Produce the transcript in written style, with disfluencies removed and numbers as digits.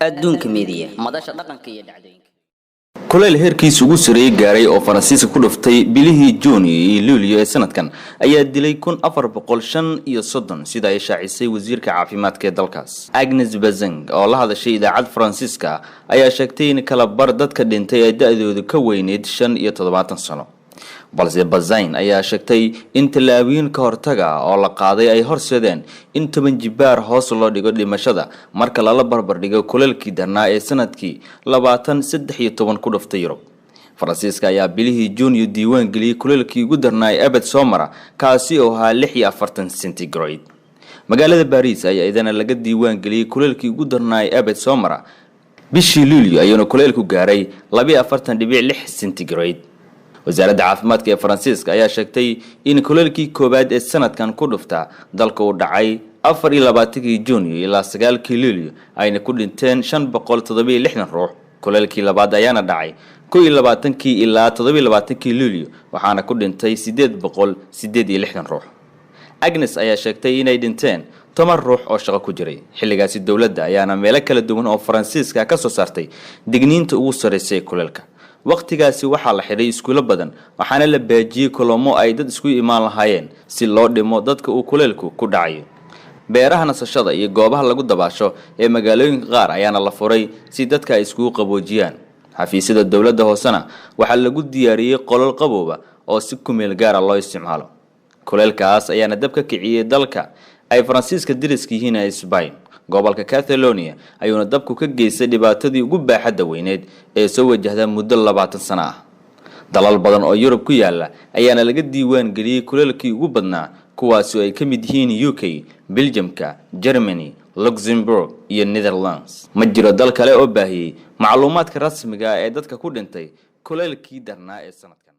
Adduunka Media, madasha dhaqanka iyo dhacdooyinka. Kuleyl heerkiisa ugu sareeyey gaaray oo Faransiiska ku dhuftay bilihii Juun iyo Luulyo ee sanadkan ayaa dilay 1435, sida ay shaacisay wasiirka caafimaadka ee dalkaas. Agnes Bazin oo la hadashay idaacad Faransiiska ayaa sheegtay in kala bar dadka dhintay ay da-doodu ka weyneyd 75 sano. Balse Bazain ayaa sheegtay in tallaabooyin ka hortaga oo la qaaday ay horseedeen in 10 jibaar hoos loo dhigo dhimashada marka lala barbardhigo kuleelkii darnaa ee sanadkii 2013 ku dhuftay Yurub. Faransiiska ayaa bilihii Juunyo diiwaan geliyey kuleelkii ugu darnaa ee abad soo mara, kaasi oo ahaa 46 centigrade. Magaalada Baariis ayaa idana laga diiwaan geliyey kuleelkii ugu darnaa ee abad soo mara. Bishii Luulyo ayuuna kuleelku gaaray 42.6 centigrade. Wasaaradda caafimaadka ee Faransiiska ayaa sheegtay in kuleelkii koowaad ee sanadkan ku dhufta dalka uu dhacay 24-kii Juunyo ilaa 9-kii Luulyo, ayna ku dhinteen 567 ruux. Kuleelkii labaad ayaana dhacay 21-kii ilaa 27-kii Luulyo, waxaana ku dhintay 868 ruux. Agnes ayaa sheegtay inay dhinteen 10 ruux oo shaqo ku jiray xilligaasi. Dowladda ayaana meelo kala duwan oo Faransiiska ka soo saartay digniinta ugu sarreysay ee kuleelka. Waqtigaasi waxaa la xidhay iskuulo badan, waxaana la baajiyey kulamo ay dad isku imaan lahaayeen si loo dhimo dadka uu kuleelku ku dhacayo. Beeraha nasashada iyo goobaha lagu dabaasho ee magaalooyinka qaar ayaana la furay si dadka ay iskugu qaboojiyaan. Xafiisyada dowladda hoosena waxaa lagu diyaariyey qolol qabooba oo si kumeel gaara loo isticmaalo. Kuleelkaas ayaana dab ka kiciyey dalka ay Faransiiska dariska yihiin ee Sbain. Gobolka Catalonia ayuuna dabku ka geystay dhibaatadii ugu baaxadda weyneed ee soo wajahda muddo 20 sano ah. Dalal badan oo Yurub ku yaala ayaana laga diiwaan geliyey kuleelkii ugu badnaa, kuwaasi oo ay ka mid yihiin UK, Beljamka, Germany, Luxembourg iyo Netherlands. Ma jiro dal kale oo baahiyey macluumaadka rasmiga ah ee dadka ku dhintay kuleelkii darnaa ee sanadkan.